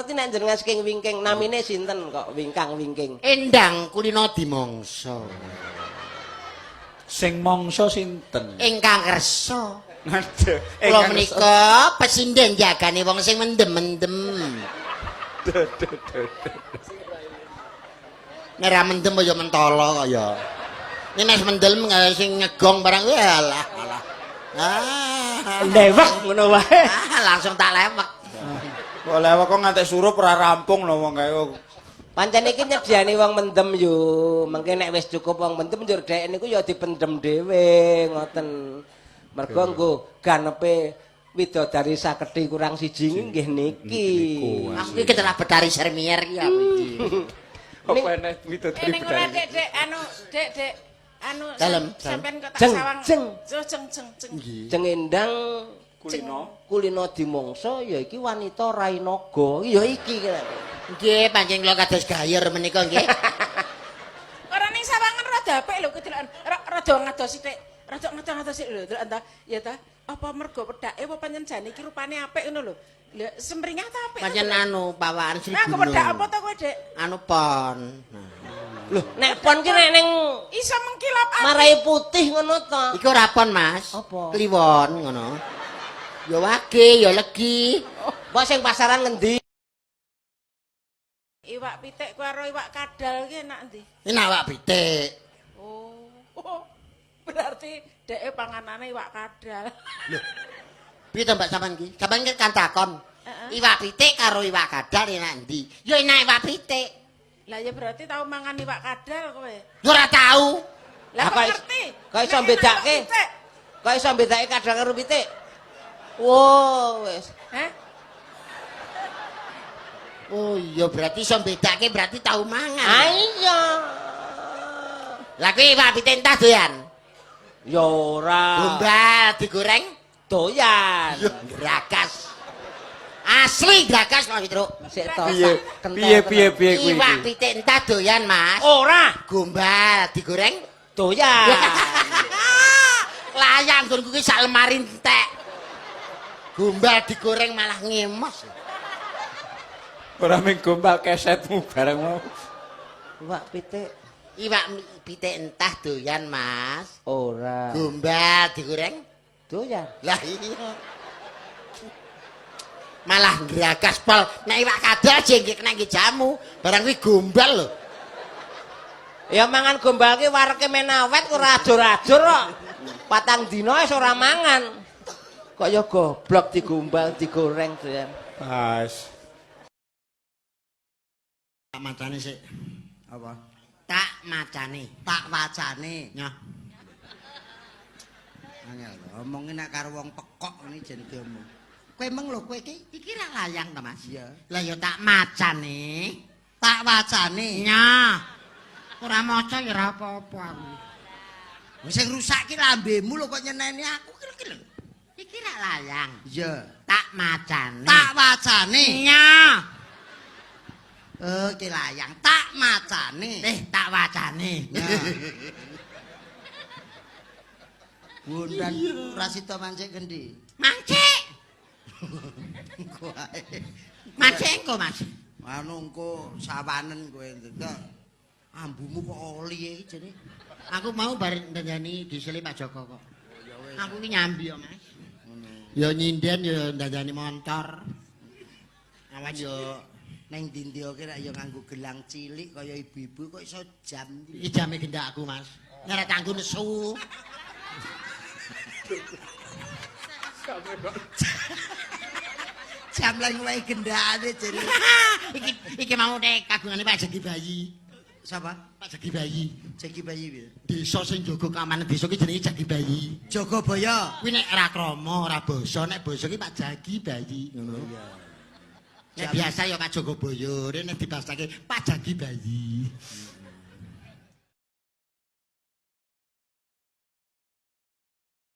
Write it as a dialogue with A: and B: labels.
A: ngerti nek jenengan saking wingking, namine sinten kok wingkang-wingking?
B: Endang kulino dimongso.
C: Sing mongso sinten?
B: Ingkang kersa.
C: Aduh,
B: Kula menika pesinden jagane wong sing mendem-mendem. Nek ra mendem ya mentolo kok ya. Nek wis mendem sing ngegong barang kuwi alah alah. Ah,
A: Lewek ngono wae.
B: ah, langsung tak lewek.
C: Kok lewek kok ngantek surup ora rampung lho wong kae.
A: Pancen iki nyediani wong mendem yo. Mengke nek wis cukup wong mendem njur dhek niku ya dipendem dhewe ngoten. Mergo nggo ganepe widodari saketi kurang siji nggih niki.
B: Aku iki ketelah betari sermier iki aku iki.
C: Apa enek widodari
D: Ning ora Dek, Dek, anu, Dek, Dek. Anu
B: Dalem,
D: sampean kok tak
A: Jeng,
D: sawang.
A: jeng.
D: Oh, jeng jeng jeng.
A: Jeng Endang
C: Kulino.
A: Kulino dimongso ya iki wanita rai naga. Ya iki.
B: Nggih, pancen kula kados gayer menika nggih.
D: Ora ning sawangan rada apik lho kedelokan. Rada ngados sithik. Rada ngados-ngados sithik lho, delok ta. Ya ta. Apa mergo pedake apa pancen jane iki rupane apik ngono lho. Lha semringah ta apik.
B: Pancen anu pawaan Sri
D: Nah,
B: Gunung.
D: kepedak apa to kowe, Dek?
B: Anu pon.
A: Lho, nek pon ki nek ning
D: Iso mengkilap apik.
A: marai putih ngono to.
B: Iku ora pon, Mas.
A: Apa?
B: Kliwon ngono. Ya wage, ya legi.
A: Mbok sing pasaran ngendi?
D: Iwak pitik karo iwak kadal ki enak endi?
B: Ini awak pitik.
D: Oh. Berarti dheke panganane iwak kadal.
B: Piye to Mbak sampean ki? Sampean ki kan takon.
D: Heeh.
B: Iwak pitik karo iwak kadal enak endi? Ya enak iwak pitik.
D: Lah ya berarti tau mangan iwak kadal kowe.
B: Ya ora tau.
D: Lah
A: Lah,
D: kok ngerti?
A: kok iso
D: Nek enak
A: bedake?
D: iwak pitik.
A: Kok iso bedake kadal karo pitik? Wow, wis.
D: Heh?
B: Oh iya berarti iso bedake berarti tau mangan.
A: Ah iya.
B: Lah kuwi iwak pitik entah doyan.
A: Ya ora.
B: Gombal digoreng
A: Doyan.
B: gragas. Asli gragas Mas Fitruk.
A: Sik to.
C: Piye
A: kentel
C: piye piye piye kuwi?
B: Iwak pitik entah doyan, Mas.
A: Ora.
B: Gombal digoreng
A: Doyan.
B: Layang nggonku ki sak lemari entek. Gombal digoreng malah ngemos.
C: Ora mung gombal kesetmu barang mau.
A: Iwak pitik
B: Iwak pitik entah doyan, Mas.
A: ora.
B: Gombal digoreng.
A: Doyan.
B: Lah iya. Malah ngragas pol. Nek iwak kadal jengke kena nggih jamu, barang kuwi gombal lho.
A: Ya mangan gombal ki wareke men awet ora ajur-ajur kok. Patang dina wis ora mangan. Kok ya goblok digombal digoreng doyan.
C: Pas.
B: Tak macane sik.
E: Apa?
B: Tak macane.
E: Tak wacane.
B: Nyoh.
E: Angel omongin nek karo wong pekok ngene jen diomong. Kowe meng lho kowe iki.
B: Iki ra layang to, Mas?
E: Iya.
B: Lah ya tak macane.
E: Tak wacane.
B: Nyoh. Ora maca ya ora apa-apa aku.
E: Wong sing rusak ki lambemu lho kok nyeneni aku ki lho.
B: Iki ra layang.
E: Iya.
B: Tak macane.
E: Tak wacane.
B: Nyoh.
E: Oh, ki layang tak macane.
B: Tak wacane.
E: Ya. Bondan ora sida mancik kendi.
B: Mancik.
E: Engko ae.
B: Mancik engko, Mas.
E: Anu engko sawanen kowe entek. Ambumu kok oli iki jane.
B: Aku mau bareng dandani diesele Pak Joko kok. Aku ki nyambi yo, Mas. Ya nyinden ya dandani montor. Awan yo
E: Neng ndi-ndi ki rak ya nganggo gelang cilik kaya ibu-ibu kok iso jam iki.
B: iki jame gendakku, Mas. Nek ora tanggo nesu.
E: Jam leng wae gendakane jane.
B: Iki iki mau nek kagungane Pak Jeki Bayi.
E: Sapa?
B: Pak Jeki Bayi.
E: Jeki Bayi piye?
B: Desa sing jaga keamanan desa ki jenenge Jaki Bayi.
E: Jogobaya.
B: Kuwi nek ora krama, ora basa, nek basa ki Pak Jaki Bayi ngono.
E: Iya.
B: Nek biasa ya Pak Jogoboyo, nek dibasake Pak Jaki Bayi.